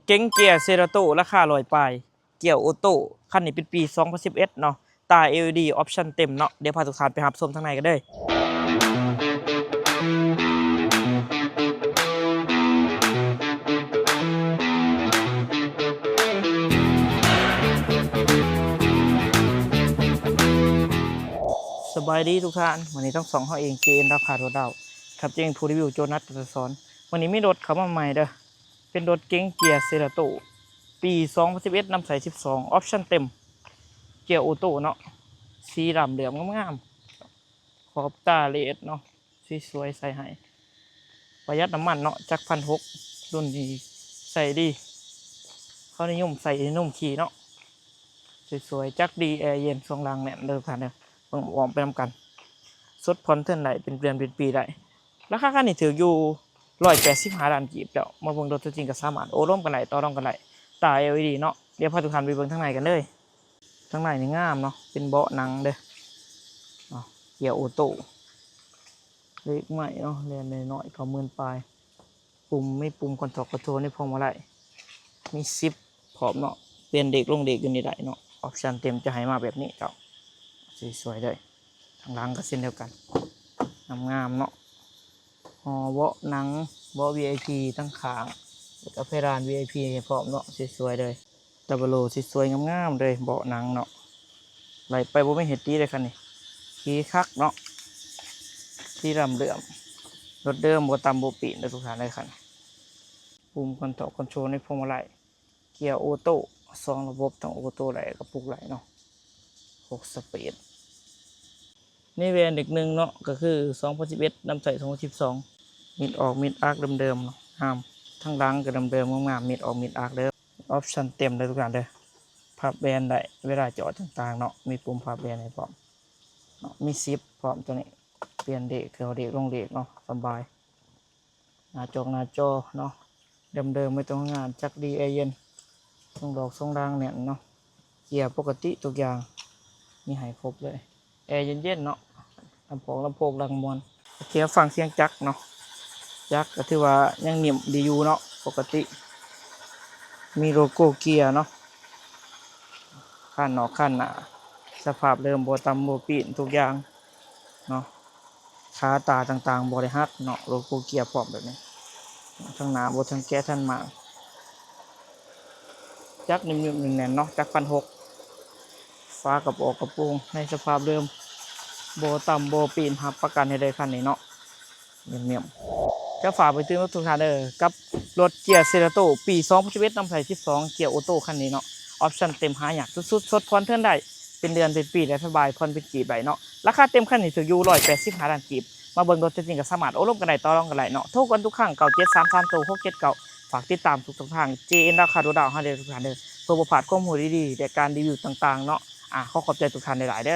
ເກັງເກຍເຊລາໂຕ ລາຄາຮ້ອຍປາຍ ເກຍໂອໂຕ້. ຄັນນີ້ເປັນປີສອງພັນສິບເອັດເນາະ, ຕາ ແອລ ອີ ດີ ອອບຊັນເຕັມເນາະ. ດຽວພາທຸກທ່ານໄປຮັບຊົມທາງໃນກັນເລີຍ. ສະບາຍດີທຸກທ່ານ, ມື້ນີ້ທັງສອງເຮົາເອງ ເຈ ເອັນ ດາວຄາດ ໂດດດາວ ຄັບເຈງ ຜູ້ຣີວິວ ໂຈນັດ ກະຕະສອນ. ມື້ນີ້ມີລົດເຂົ້າມາໃໝ່ເດີ, ເປັນລົດເກັງເກຍເຊລາໂຕ ປີສອງພັນສິບເອັດ ນຳໃສ່ສິບສອງ ອອບຊັນເຕັມ ເກຍໂອໂຕ້ເນາະ, ສີດຳເຫຼືອມງາມໆ ຂອບຕາເລດເນາະ ສວຍໆ ໃສ່ໃຫ້ ປະຢັດນ້ຳມັນເນາະ, ຈັກພັນຫົກ ລຸ້ນນີ້ໃຊ້ດີ ເຂົານິຍົມໃຊ້ນິຍົມຂີ່ເນາະ ສວຍໆ. ຈັກດີ ແອເຢັນ ຊ່ວງລ່າງແໜ້ນເດີທ່ານເດີ. ເບິ່ງອ້ອມໄປນຳກັນ, ສົດຜ່ອນເທີນໄດ້ ເປັນເດືອນເປັນປີໄດ້. ລາຄາຄັນນີ້ຖືກຢູ່ຮ້ອຍແປດສິບຫ້າລ້ານກີບ. ເຈົ້າມາເບິ່ງລົດຕົວຈິງກໍສາມາດໂອ້ລົມກັນໄດ້ ຕໍ່ລອງກັນໄດ້ ຕາ ແອລ ອີ ດີ ເນາະ. ດຽວພາທຸກທ່ານໄປເບິ່ງທາງໃນກັນເລີຍ. ທາງໃນນີ້ງາມເນາະ, ເປັນເບາະໜັງເດີເນາະ, ເກຍໂອໂຕ້ ເລກໃໝ່ເນາະ, ແລ່ນໜ້ອຍໆ ເກົ້າໝື່ນປາຍ. ປຸ່ມ ມີປຸ່ມຄອນໂທຣນ ຄອນໂທຣນໃນພວງມາໄລ, ມີຊິບພ້ອມເນາະ, ປ່ຽນເລກລົງເລກຢູ່ນີ້ໄດ້ເນາະ. ອອບຊັນເຕັມຈະໃຫ້ມາແບບນີ້ເຈົ້າ, ສວຍໆເລີຍ. ທາງຫຼັງກໍເຊັ່ນດຽວກັນ, ງາມໆເນາະ, ຫໍ່ເບາະໜັງ ເບາະ ວີໄອພີ ທັງຂ້າງ ແລ້ວກໍເພດານ ວີໄອພີ ໃຫ້ພ້ອມເນາະ, ສວຍໆເລີຍ. ດັບເບິນໂລ ສວຍໆງາມໆເລີຍ, ເບາະໜັງເນາະ, ໄຫຼໄປບໍ່ມີໃຫ້ຕິເລີຍຄັນນີ້, ຂີ່ຄັກເນາະ, ສີດຳເຫຼືອມ ລົດເດີມ ບໍ່ຕຳບໍ່ປີ້ນເດີທຸກທ່ານເດີຄັນ. ປຸ່ມຄອນໂທຣນ ຄອນໂທຣນໃນພວງມາໄລ, ເກຍໂອໂຕ້ ສອງລະບົບ, ທັງໂອໂຕ້ໄດ້ ກະປຸກໄດ້ເນາະ, ຫົກສະປີດ. ມີແວ່ນເດັກໜຶ່ງເນາະ, ກໍຄືສອງພັນສິບເອັດ ນຳໃຊ້ສອງພັນສິບສອງ, ມິດອອກມິດອັກເດີມໆເນາະ, ງາມ. ທາງຫຼັງກໍເດີມໆ ງາມໆ, ມິດອອກມິດອັກເດີ. ອອບຊັນເຕັມເດີທຸກທ່ານເດີ, ພັບແວ່ນໄດ້ເວລາຈອດຕ່າງໆເນາະ, ມີປຸ່ມພັບແວ່ນໃຫ້ພ້ອມເນາະ, ມີຊິບພ້ອມ. ຕົວນີ້ປ່ຽນເລກ ເຂົ້າເລກລົງເລກເນາະ, ສະບາຍ. ໜ້າຈອກໜ້າຈໍເນາະ, ເດີມໆ ໄປຕົວງານ, ຈັກດີ ແອເຢັນ ຊ່ອງດອກຊ່ອງດາງແໜ້ນເນາະ, ເກຍປົກກະຕິທຸກຢ່າງ ມີໃຫ້ຄົບເລີຍ, ແອເຢັນໆເນາະ, ລຳໂພງ ລຳໂພງດັງມ່ວນ. ໂອເຄ, ຟັງສຽງຈັກເນາະ, ຈັກກໍຖືວ່າຍັງໜິ້ມດີຢູ່ເນາະ, ປົກກະຕິ ມີໂລໂກ້ເກຍເນາະ, ຄານນອກຄານໜ້າ ສະພາບເດີມ ບໍ່ຕຳບໍ່ປີ້ນທຸກຢ່າງເນາະ. ຂາຕາຕ່າງໆບໍ່ໄດ້ຫັກເນາະ, ໂລໂກ້ເກຍພ້ອມແບບນີ້, ທັງໜ້າບໍ່ທັນແກະທັນໝາກ. ຈັກໜຶ້ມໆແໜ້ນໆເນາະ, ຈັກພັນຫົກ. ຝາກະປອກກະໂປງໃນສະພາບເດີມ, ບໍ່ຕຳບໍ່ປີ້ນ, ຮັບປະກັນໃຫ້ເລີຍຄັນນີ້ເນາະ, ໜຶ້ມໆ. ຈະຝາກໄປເຕືອນທຸກທ່ານເດີ, ກັບລົດເກຍເຊລາໂຕ ປີສອງພັນສິບເອັດ ນຳໃຊ້ສິບສອງ ເກຍໂອໂຕ້ຄັນນີ້ເນາະ, ອອບຊັນເຕັມ ຫາຍາກສຸດໆ, ສົດຜ່ອນເທີນໄດ້ ເປັນເດືອນເປັນປີໄດ້ສະບາຍ, ຜ່ອນເປັນກີບໄດ້ເນາະ. ລາຄາເຕັມຄັນນີ້ຖືກຢູ່ຮ້ອຍແປດສິບຫ້າລ້ານກີບ. ມາເບິ່ງລົດຕົວຈິງກໍສາມາດໂອ້ລົມກັນໄດ້, ຕໍ່ລອງກັນໄດ້ເນາະ. ໂທກ່ອນທຸກຄັ້ງ ເກົ້າເຈັດສາມສາມໂຕຫົກເຈັດເກົ້າ. ຝາກຕິດຕາມທຸກໆຊ່ອງທາງ ເຈ ເອັນ ດາວຄາດ ໂດດດາວ ເຮົາເດີທຸກທ່ານເດີ, ເພື່ອບໍ່ພາດຄວາມຮູ້ດີໆ ແລະ ການຣີວິວຕ່າງໆເນາະ. ອາ ຂໍຂອບໃຈທຸກທ່ານຫຼາຍໆເດີ.